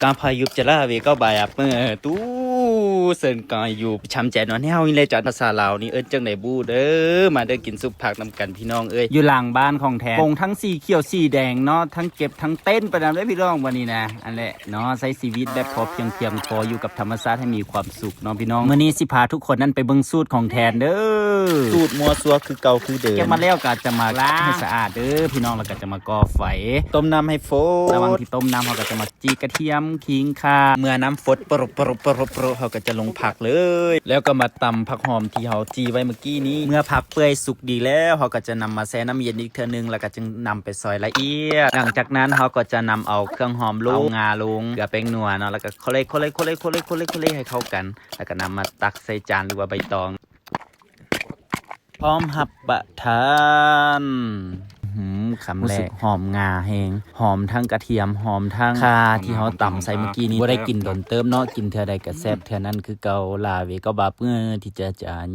ກາພາຍຸບຈະລາເວເກົ້າບາຍອັບເມີຕູ້ເຊິ່ນກາຢູ່ຊຳແຈນວນແນວນີ້ແຫຼະ ຈານພາສາລາວນີ້ເອີ້ນຈັ່ງໃດບູເດີ. ມາເດີກິນຊຸບຜັກນຳກັນພີ່ນ້ອງເອີຍ ຢູ່ຫຼັງບ້ານຂອງແທນ ປົງທັງສີຂຽວສີແດງເນາະ ທັງເກັບທັງເຕັ້ນໄປນຳເດີພີ່ນ້ອງ ວັນນີ້ນະ ອັນແຫຼະເນາະ ໃຊ້ຊີວິດແບບພໍພຽງພຽງພໍ ຢູ່ກັບທຳມະຊາດໃຫ້ມີຄວາມສຸກເນາະພີ່ນ້ອງ. ມື້ນີ້ຊິພາທຸກຄົນນັ້ນໄປເບິ່ງສູດຂອງແທນເດີ ສູດມົ້ວຊົ່ວຄືເກົ່າຄືເດີມ ເກັບມາແລ້ວກໍຈະມາລ້າງໃຫ້ສະອາດເດີພີ່ນ້ອງ ແລ້ວກໍຈະມາກໍ່ໄຟ ຕົ້ມນ້ຳໃຫ້ຟົດ ລະຫວ່າງທີ່ຕົ້ມນ້ຳ ເຮົາກໍຈະມາ ຈີກກະທຽມ ຂີງ ຂ່າ ເມື່ອນ້ຳຟົດປຣບປຣບປຣບປຣບ ເຮົາກໍຈະລົງຜັກເລີຍ ແລ້ວກໍມາຕຳຜັກຫອມທີ່ເຮົາຈີໄວ້ເມື່ອກີ້ນີ້ ເມື່ອຜັກເປື່ອຍສຸກດີແລ້ວ ເຮົາກໍຈະນຳມາແຊ່ນ້ຳເຢັນອີກເທື່ອໜຶ່ງ ແລ້ວກໍຈຶ່ງນຳໄປຊອຍລະອຽດ. ຫຼັງຈາກນັ້ນເຮົາກໍຈະນຳເອົາເຄື່ອງຫອມລົງ ເອົາງາລົງ ເກືອ ແປ້ງນົວເນາະ ແລ້ວກໍໂຄເລໂຄເລໂຄເລໂຄເລໂຄເລໃຫ້ເຂົ້າກັນ ແລ້ວກໍນຳມາຕັກໃສ່ຈານ ຫຼືວ່າໃບຕອງ ພ້ອມຮັບປະທານ. ຫືມ ຄຳແລກ ຮູ້ສຶກຫອມງາແຮງ ຫອມທັງກະທຽມ ຫອມທັງຂ່າທີ່ເຮົາຕຳໃສ່ເມື່ອກີ້ນີ້ ບໍ່ໄດ້ກິນດົນເຕີບເນາະ ກິນເທື່ອໃດກໍແຊບເທື່ອນັ້ນຄືເກົ່າ. ລາເວກໍບາບເມື່ອທີ່ຈະຈານ